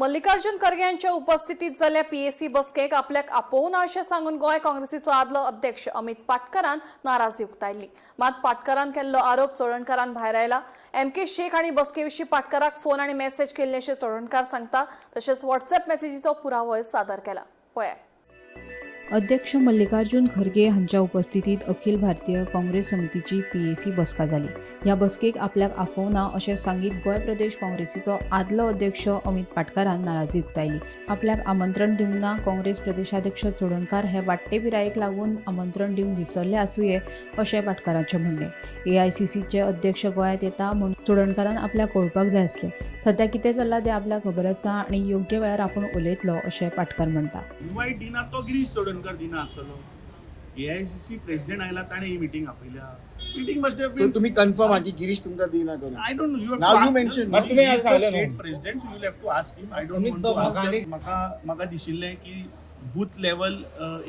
मल्लिकार्जुन खरगे यांच्या उपस्थितीत जाल्ल्या पीएसी बसकेक आपल्याक आपोवना अशें सांगून गोंय काँग्रेसीचो आदलो अध्यक्ष अमित पाटकरान नाराजी उक्तायल्ली. मात पाटकरान केल्लो आरोप चोडणकारान भायरायला. एम के शेख हांणी बसके विशीं पाटकराक फोन आनी मॅसेज केल्ले अशें चोडणकार सांगता. तशेंच व्हॉट्सएप मॅसेजीचो पुरावोय सादर केला. पळयात. अध्यक्ष मल्लिकार्जुन खरगे हांच्या उपस्थितीत अखिल भारतीय काँग्रेस समितीची पीएसी बसका जाली. ह्या बसकेक आपल्याक आफोवना अशें सांगीत गोंय प्रदेश काँग्रेसीचो आदलो अध्यक्ष अमित पाटकारान नाराजी उक्तायली. आपल्याक आमंत्रण दिवंक ना. काँग्रेस प्रदेशाध्यक्ष चोडणकार हे वाडटे पिरायेक लागून आमंत्रण दिवंक विसरले आसुये अशें पाटकाराचें म्हणणें. एआयसीसीचे अध्यक्ष गोंयांत येता म्हूण चोडणकारान आपल्याक कळोवपाक जाय आसलें. सध्या कितें चल्लां तें आपल्याक खबर आसा आनी योग्य वेळार आपूण उलयतलो अशें पाटकार म्हणटा. इनवायट दिना तो गिरीश चोडणकर दिना आसतलो. एआयसीसी प्रेसिडेंट आयला, ताणें ही मिटींग आपयल्या. मिटींग मस्ट have तर बीन तुम्ही कन्फर्म हा की गिरीश तुमकां दिना करून? I don't know. You Now you mention. But तुम्ही आज सांगलें न्हू. State president, you will have to ask him. I don't want to answer. म्हाका म्हाका दिशिल्लें की बूथ लेवल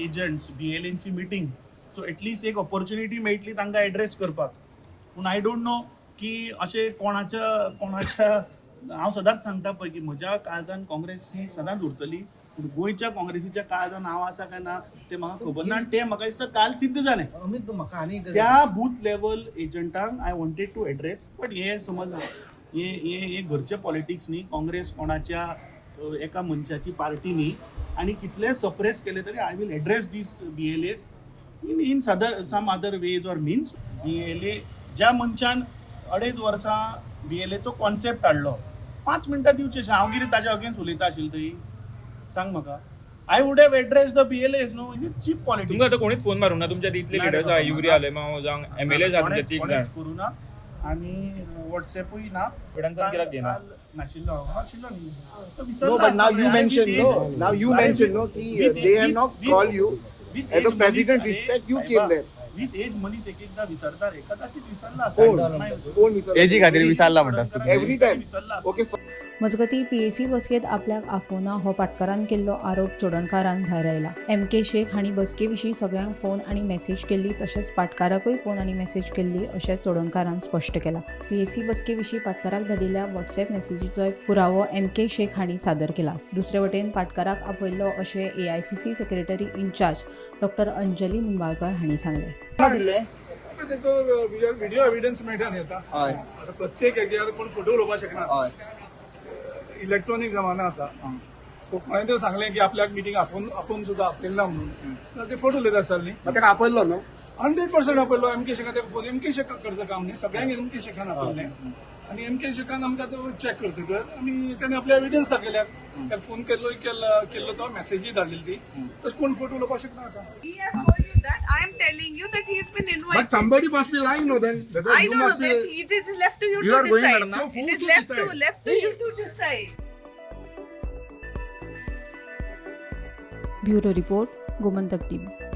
एजंट्स बीएलएनची मिटींग, सो एटलिस्ट एक ऑपॉर्च्युनिटी मेळटली तांकां एड्रेस करपाक. पूण I don't know की अशें कोणाच्या कोणाच्या, हांव सदांच सांगता पळय की म्हज्या काळजान काँग्रेस ही सदांच उरतली, पूण गोंयच्या काँग्रेसीच्या काळजान हांव आसा काय ना तें म्हाका खबर ना आनी तें म्हाका दिसता काल सिद्ध जालें. अमित, म्हाका आनी एक त्या बूथ लेवल एजंटांक I wanted to address, but हे समज हे हे हे घरचे पॉलिटिक्स न्ही. काँग्रेस कोणाच्या एका मनशाची पार्टी न्ही आनी कितले सप्रेस केले तरी I will address these BLAs in other some other ways or means. BLA ज्या मनशान अडेज वर्सां बीएलएचो कॉन्सेप्ट हाडलो, 5 मिनटां दिवचे. हांव कितें ताच्या अगेन्स्ट उलयता आशिल्लो थंय? सांग म्हाका. I would have address the BLAs, no? Is is cheap politics. तुमकां आतां कोणीच फोन मारूंक ना? तुमच्या इतले ना रे लिडर्स बाबा, आहा, युरी ना. आलेमाव जावं एमएलए आहा तुमचे कोणेच तीग जाण. कोणेच करूं ना आनी वॉट्सएपूय ना. फुडांसान कित्याक घेना? काल नाशिल्लो हांव, आशिल्लो न्ही तो No, विसरला but now आसतलो. you I mention with no. age- Now you I mention with- no ki with they have with- not with- called you. with As a age president मनीस, अरे respect, you साहेबा, came there. with age मनीस एक एकदा विसरता रे, कदाचित विसरला कोण असेल. कोण विसरला? एजी खातीर विसरला म्हणटा आसता. Every time. विसरला आसतलो. Okay. मजगतीं, पीएसी बसकेंत आपल्याक आफोवना हो पाटकारान केल्लो आरोप चोडणकारान भायरायला. एम के शेख हांणी बसके विशीं सगळ्यांक फोन आनी मॅसेज केल्ली, तशेंच पाटकाराकूय फोन आनी मॅसेज केल्ली अशें चोडणकारान स्पश्ट केलां. पीएसी बसके विशीं पाटकाराक धाडिल्ल्या व्हॉट्सएप मॅसेजीचोय पुरावो एम के शेख हांणी सादर केला. दुसरे वटेन पाटकाराक आपयल्लो अशें AICC secretary in charge doctor Anjali Nimbalkar हांणी सांगलें. दिल्ले तेका व्हिडिओ एव्हिडन्स मेळटा न्ही आतां. हय. आतां प्रत्येक हेज्यार कोण फोटो उलोवपाक शकना. हय. इलेक्ट्रॉनीक जमाना आसा. सो कोणें तर सांगलें की आपल्याक मिटींग आपोवन आपोवन सुद्दां आपयलें ना म्हणून, जाल्यार ते फोटो उलयता आसतले न्ही. मग ताका आपयल्लो न्हू? 100% आपयलो एम के शेखान. तेका फोन एम के शेखान करता काम न्ही, सगळ्यांक एम के शेखान आपयलें आनी एम के शेखान आमकां तो चॅक करतकर आमी ताणें आपले एविडन्स दाखयल्या. ताका फोन केल्लो केल्लो, तो मॅसेजूय धाडलेली ती. तशें कोण फोटो उलोवपाक शकना आतां. He has told you that. I am telling you that he has been invited. But somebody must be lying, no? Then whether I you don't know must be. That it is left to you, You to are going, decide. Madam, now. Who It is to left to decide? Left to you to decide. Bureau report, Gomantak TV.